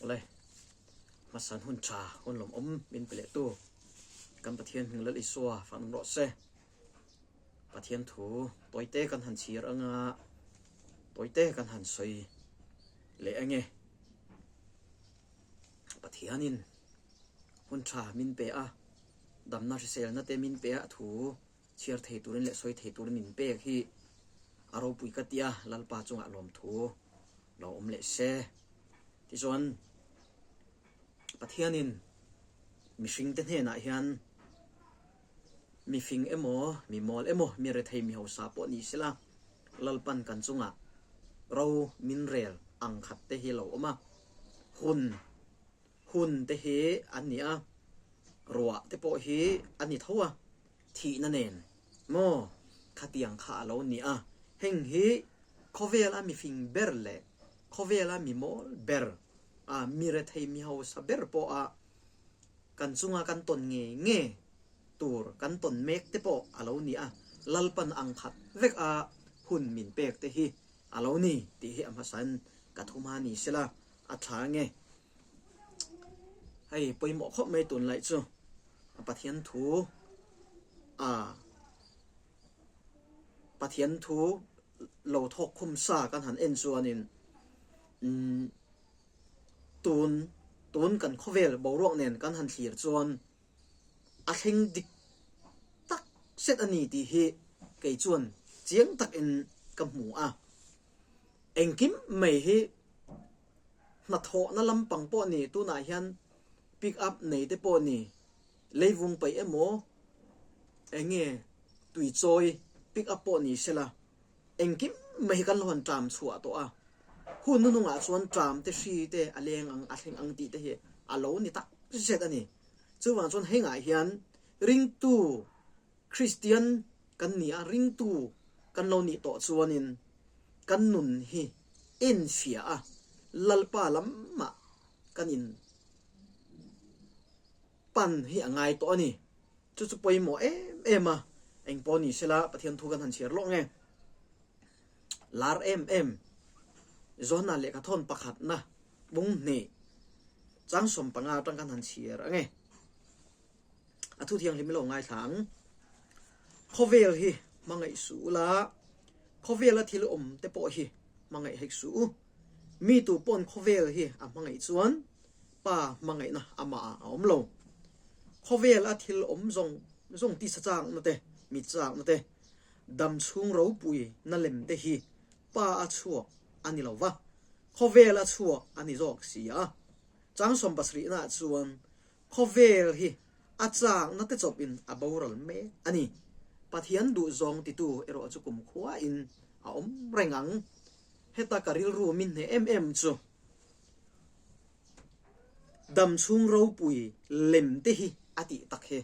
Awle, hmasan hun tha, hun lawmawm min pe leh tu kan Pathian hming Lal Isua fak awm rawh se. Pathian thu tawite kan han chhir anga tawite kan han sawi leh ange. Pathianin hun tha min pe a, damna hriselna te min pe a, a thu chhiar thei turin leh sawi thei turin min pek hi a ropui ka tia Lalpa chungah lawmthu lo awm leh se. Tichuan Pathianin mihringte hnenah hian mifing emaw, mi mawl emaw, mi rethei mi hausa pawh ni sela Lalpan kan chungah ro min rel ang khat te hi lo awm a, hun hun te hi an ni a, ruah te pawh hi a ni tho a, thihna nen maw khatiang kha a lo ni a, heng hi khawvela mifing ber leh khawvela mi mawl ber a mi rethei mi hausa ber pawha kan chunga kan tawn nge nge tur kan tawn mek te pawh a lo ni a, Lalpan ang khat vek a hun min pek te hi a lo ni tih hi a hmasain ka thu hma ni sela a tha nge. Hei pawimawh khawp mai tunlai chu Pathian thu a Pathian thu lo thawk khum sa kan han en chuanin umm tun tun kan khawvel boruak nen kan han thlir chuan a thleng dik tak set a ni tih hi kei chuan chiang takin ka hmu a. Engkim mai hi hnathawhna lampang pawh ni, tunah hian pick up nei te pawh ni, leivung paih emaw eng nge tui chawi pick up pawh ni sela, engkim mai hi kan lo han ṭam chhuah tawh a, hun hnuhnungah chuan ṭam te hri te a leng ang a thleng ang tih te hi a lo ni tak zet a ni. Chuvang chuan hengah hian ringtu Kristian kan ni a, ringtu kan lo nih tawh chuanin kan nun hi enfiah a, Lalpa lamah kan in pan hi a ngai tawh a ni. Chu chu pawimawh em em a, engpawh ni sela Pathian thu kan han chhiar lawk nge. Lar em em, Johana lehkhathawn pakhatna bung hnih chang 15 atang kan han chhiar ange. A thu thianghlim i lo ngaithla ang. Khawvel hi hmangaih suh ula, khawvela thil awm te pawh hi hmangaih hek suh u. Mi tu pawn khawvel hi a hmangaih chuan Pa hmangaihna amah ah a awm lo. Khawvel a thil awm zawng zawng tisa chakna te, mit chakna te, dam chhung ropui na lem te hi Pa a chhuak a ni lo va, khawvel a chhuak a ni zawk si a. Chang 70 naah chuan Khawvel hi a chakna te chawpin a boral mek a ni. Pathian duhzawng titu erawh chu kumkhuain a awm reng ang. Heta ka rilru min hneh em em chu damchhung ropui lem te hi a tih tak hi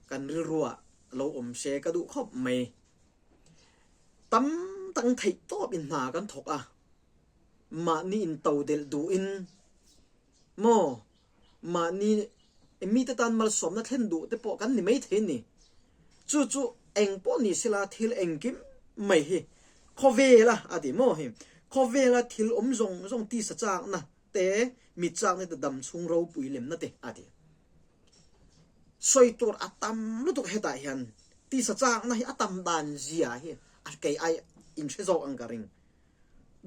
kan rilruah lo awm se ka duh khawp mai. Tam tak theih tawpin hna kan thawk a, mahni intodelh duhin maw Mahni mite tan malsawmna thlen duh te pawh kan ni mai thei a ni. Chu chu eng pawh ni sela thil engkim mai hi khawvela a ti maw hei, khawvela thil awm zawng zawng tisa chakna te, mit chakna te, dam chhung ropui lemna te a ti. Sawi tur a tam lutuk hetah hian tisa chakna hi a tam dan zia hi a kei ai inhre zawk ang ka ring.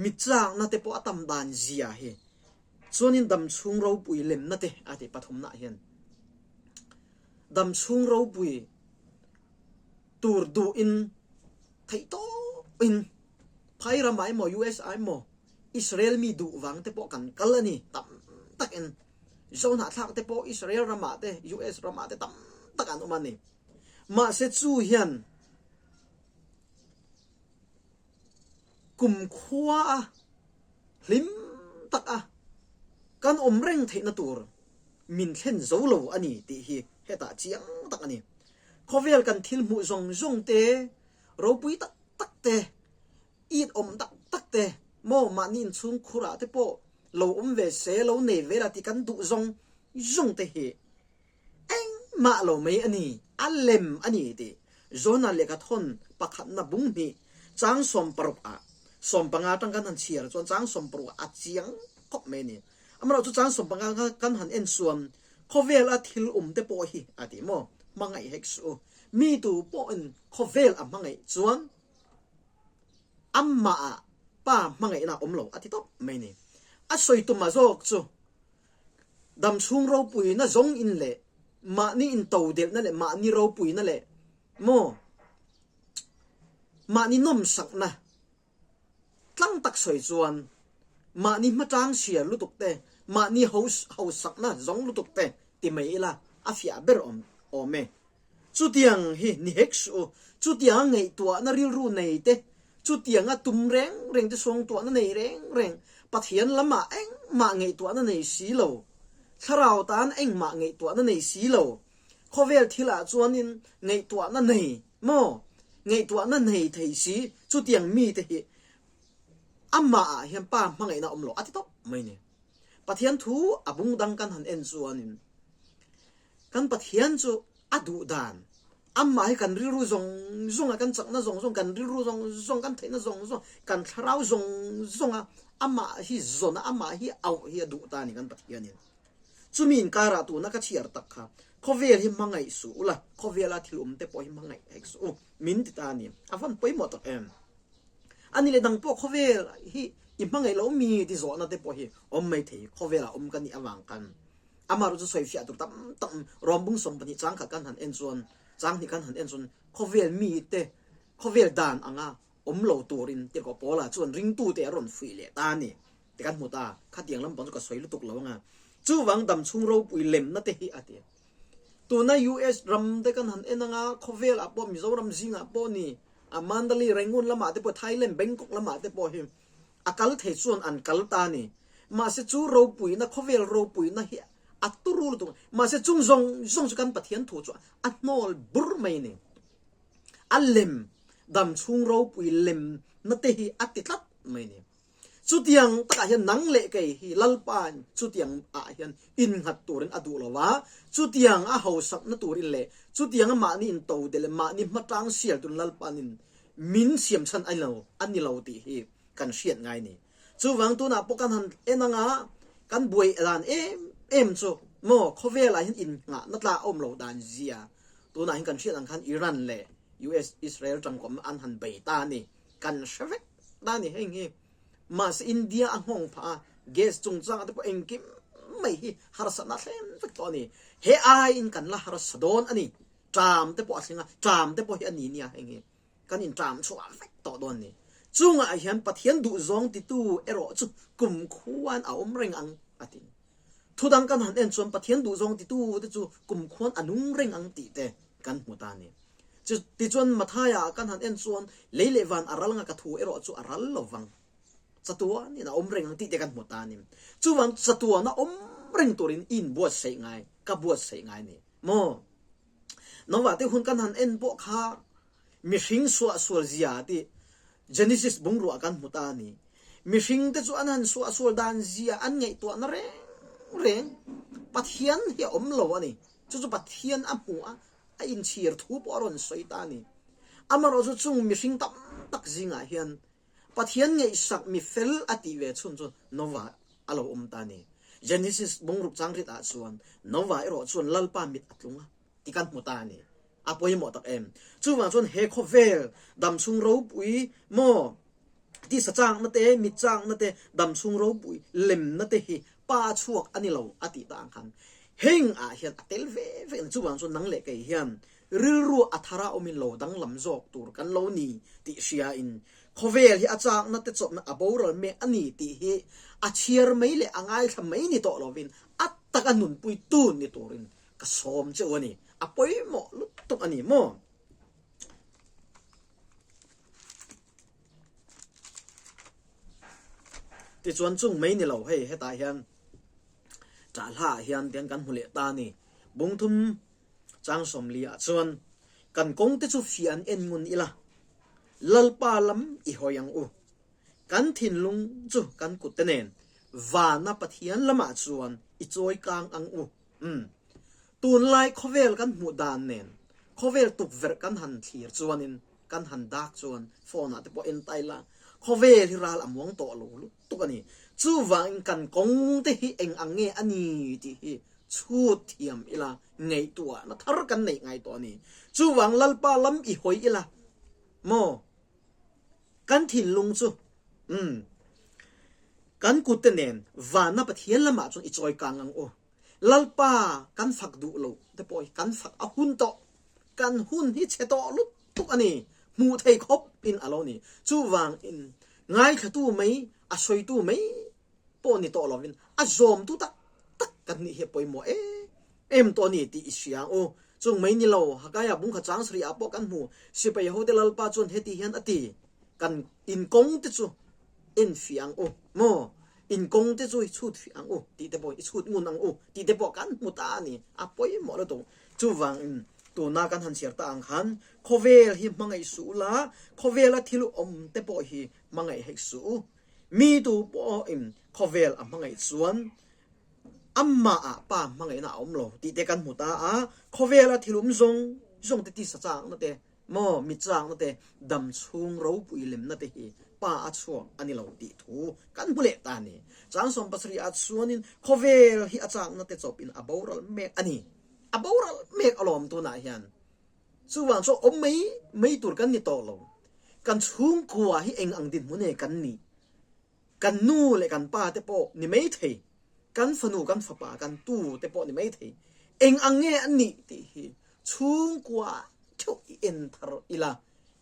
Mit chakna te pawh a tam dan zia hi Chuanin damchhung ropui lemna te a ti pathumnaah hian damchhung ropui tur duhin theih tawpin phai ramah emaw US ah emaw Israel mi duh vang te pawh kan kal a ni tam takin Zohnahthlak te pawh Israel ramah te US ramah te tam tak an awm a ni. Mahse chu hian kumkhua a hlim tak a kan awm reng theihna tur min thlen zo lo a ni tih hi hetah chiang tak a ni. Khawvel kan thil hmuh zawng zawng te, ropui tak tak te, it awm tak tak te, maw mahni inchhung khurah te pawh lo awm ve se, lo nei ve la tih kan duh zawng zawng te hi Engmah lo mai a ni, a lem a ni tih Jonah lehkhathawn pakhatna bung hnih chang 60 ah 15 atang kan han chhiar chuan chang 60 ah a chiang khawp mai a ni. Amaherawhchu chang 15 kha kan han en suam, khawvel a thil awm te pawh hi a ti maw? Hmangaih hek suh u. Mi tu pawhin khawvel a hmangaih chuan amah ah pa hmangaihna a awm lo a ti tawp mai ni. A sawi tum a zawk chu damchhung ropuina zawng in leh mahni intodelhna leh mahni ropuina leh maw mahni nawmsakna Tlang tak sawi chuan mahni hmatang siar lutuk te, mahni hausakna zawng lutuk te ti mai ila a fiah ber awm awm e. Chutiang hi ni hek suh u, chutianga ngaihtuahna rilru nei te, chutianga tum reng reng te suangtuahna nei reng reng, Pathian lamah engmah ngaihtuahna nei si lo, thlarau tan engmah ngaihtuahna nei si lo, khawvel thilah chuanin ngaihtuahna nei Maw? Ngaihtuahna nei thei si, chutiang mite hi amah ah hian pa hmangaihna a awm lo a ti tawp mai ni. Pathian thu a bung dang kan han en chuanin kan Pathian chu a duh dan, amah hi kan rilru zawng zawng a, kan chakna zawng zawng, kan rilru zawng zawng, kan theihna zawng zawng, kan thlarau zawng zawng a amah hi zawn a, amah hi auh hi a duh ta a ni kan Pathianin. Chumi inkarah tuna ka chhiar tak kha, khawvel hi hmangaih suh ula, khawvela thil awm te pawh hi hmangaih hek suh u, min ti ta a ni. A van pawimawh tak em? A ni leh dang pawh khawvel hi i hmangaih lo mi ti zawhna te pawh hi awm mai thei, khawvelah awm ka nih avang khan. Amaherawh chu sawifiah tur tam tak Rawmbung 12 chang khat kan han en chuan, chang hnih kan han en chuan khawvel mite, khawvel dan anga awm lo turin tirhkoh Paula chuan ringtute a rawn fuih leh ta a ni. Ti kan hmu ta, khatiang lampang chu ka sawi lutuk lo anga, chuvang damchhung ropui lemna te hi a ti. Tuna US ram te kan han en anga, khawvel ah pawh Mizoram zingah pawh ni, a Mandalay, Rangoon lamah te pawh, Thailand, Bangkok lamah te pawh hi a kal thei chuan an kal ta a ni. Mahse chu ropuina, khawvel ropuina hi a turu lutuk. Mahse chung zawng zawng chu kan Pathian thu chu a hnawl bur mai a ni. A lem, damchhung ropui lemna te hi a ti tlat mai a ni. Chutiang takah hian nang leh kei hi Lalpain chutiang ah hian innghat turin a duh lo va, chutiang a hausakna turin leh chutiang a mahni into te leh mahni hmatang sial turin Lalpanin min siam chhan a ni lo a ni lo tih hi kan hriat ngai a ni. Chuvang tunah pawh kan han en anga kan buai dan em em chu maw khawvelah hian innghahna tla a awm lo dan zia tunah hian kan hriat ang khan Iran leh US Israel tangkawmna an han bei ta a ni. Kan hre vek ta ni heng hi. Mahse India a nghawng phah a, gas chungchangah te pawh engkim mai hi harsatna a thleng vek tawh a ni. He aiin kan la harsa dawn a ni. Ṭam te pawh a thleng a, ṭam te pawh hi a ni nia heng hi. Kan inṭam chhuah vek tawh dawn a ni. Chungah hian Pathian duhzawng titu erawh chu kumkhuan a awm reng ang a ti. Thudang kan han en chuan Pathian duhzawng titu te chu kumkhuan a nung reng ang tih te kan hmu ta a ni. Tichuan Mathaia kan han en chuan lei leh van a ral anga ka thu erawh chu a ral lo vang. Chatuanin a awm reng ang tih te kan hmu ta a ni. Chuvang chatuan a awm reng turin i inbuatsaih ngai, ka buatsaih ngai a ni maw? Noah te hun kan han en pawh kha Mihring suahsual zia tih Genesis bungrua kan hmu ta a ni. Mihringte chu an han suahsual dan zia an ngaihtuahna reng reng Pathian hi a awm lo a ni. Chu chu Pathian a hmu a, a inchhir thu pawh a rawn sawi ta a ni. Amaherawhchu chu chung mihring tam tak zingah hian Pathian ngaihsak mi fel a tih ve chhun chu Noah a lo awm ta a ni. Genesis bungruk changrit ah chuan Noah erawh chuan Lalpa mit a tlung a ti kan hmu ta a ni. A pawimawh tak em? Chuvang chuan he khawvel damchhung ropui maw tisa chakna te, mit chakna te, damchhung ropui lemna te hi pa chhuak a ni lo a tih ta ang khan heng ah hian a tel ve ve a ni. Chuvang chuan nang leh kei hian rilru a thara awmin lo danglam zawk tur kan lo ni tih hriain khawvel hi a chakna te chawpna a boral mek a ni tih hi a chhiar mai leh a ngaithla mai ni tawh lovin a taka nunpui tun ni turin Ka sawm che u a ni. A pawimawh lutuk a ni maw? Tichuan chung mai ni lo hei hetah hian ṭahhla ah hian tiang kan hmu leh ta a ni. Bungthum chang 40 ah chuan kan kawng te chu fiah an en ngun ila, Lalpa lam i hawi ang u. Kan thinlung chu kan kut te nen vana Pathian lamah chuan i chawi kang ang u. Umm. Tunlai khawvel kan hmuh dan nen khawvel tukverh kan han thlir chuanin kan han dak chuan phone ah te pawh en ta ila khawvel hi ral a muang tawh lo lutuk a ni. Chuvangin kan kawng te hi eng ang nge a ni tih hi chhut thiam ila ngaihtuahna thar kan neih ngai tawh a ni. Chuvang Lalpa lam i hawi ila maw? Kan thinlung chu umm kan kut te nen vana Pathian lamah chuan i chawi kang ang u. Lalpa kan fak duh lo te pawh hi kan fak a hun tawh. Kan hun hi chhe tawh lutuk a ni. Hmuh thei khawp in a lo ni. Chuvang in ngaithlatu mai, a sawitu mai pawh ni tawh lovin a zawmtu tak tak kan nih hi a pawimawh em em tawh a ni tih i hria ang u. Chung mai ni lo, Hagaia bungkha chang sarih ah pawh kan hmu, sipai hote Lalpa chuan heti hian a ti, Kan inkawng te chu en fiah ang u maw? Inkawng te chu i chhut fiah ang u tih te pawh i chhut ngun ang u tih te pawh kan hmu ta a ni. A pawimawh lutuk. Chuvangin tuna kan han chhiar ta ang khan khawvel hi hmangaih suh ula, khawvela thil awm te pawh hi hmangaih hek suh u. Mi tu pawhin khawvel a hmangaih chuan amahah pa hmangaihna a awm lo tih te kan hmu ta a, khawvela thil awm zawng zawng te tisa chakna te maw mi chakna te dam chhung ropui lemna te hi pa a chhuak a ni lo tih thu kan hmu leh ta a ni. Chang 70 ah chuanin khawvel hi a chakna te chawpin a boral mek a ni. A boral mek alawm tunah hian. Chuvang chu awm mai mai tur kan ni tawh lo. Kan chhungkua hi eng ang dinhmun nge kan nih? Kan nu leh kan pa te pawh ni mai thei, kan fanu kan fapa kan tu te pawh ni mai thei. Eng ang nge an nih tih hi chhungkua theuh i en thar ila,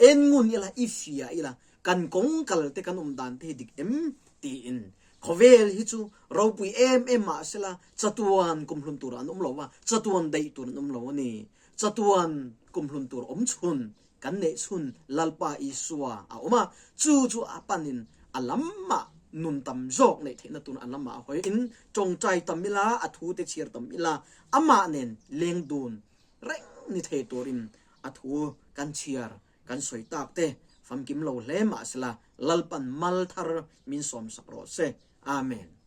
en ngun ila, i fia ila, kan kawng kal te kan awm dan te hi dik em tiin khawvel hi chu ropui em em mahsela chatuan kumhlun tur an awm lo va, chatuan daih tur an awm lo a ni. Chatuan kumhlun tur awm chhun kan neih chhun Lalpa Isua a awm a, chu chu a panin a lamah nun tam zawk neih theihna tur a lamah a hawi in tawngtai tam ila, a thu te chhiar tam ila, amah nen leng dun reng ni thei turin a thu kan chhiar kan sawi tak te famkim lo hle mahsela Lalpan mal thar min sawmsak rawh se. Amen.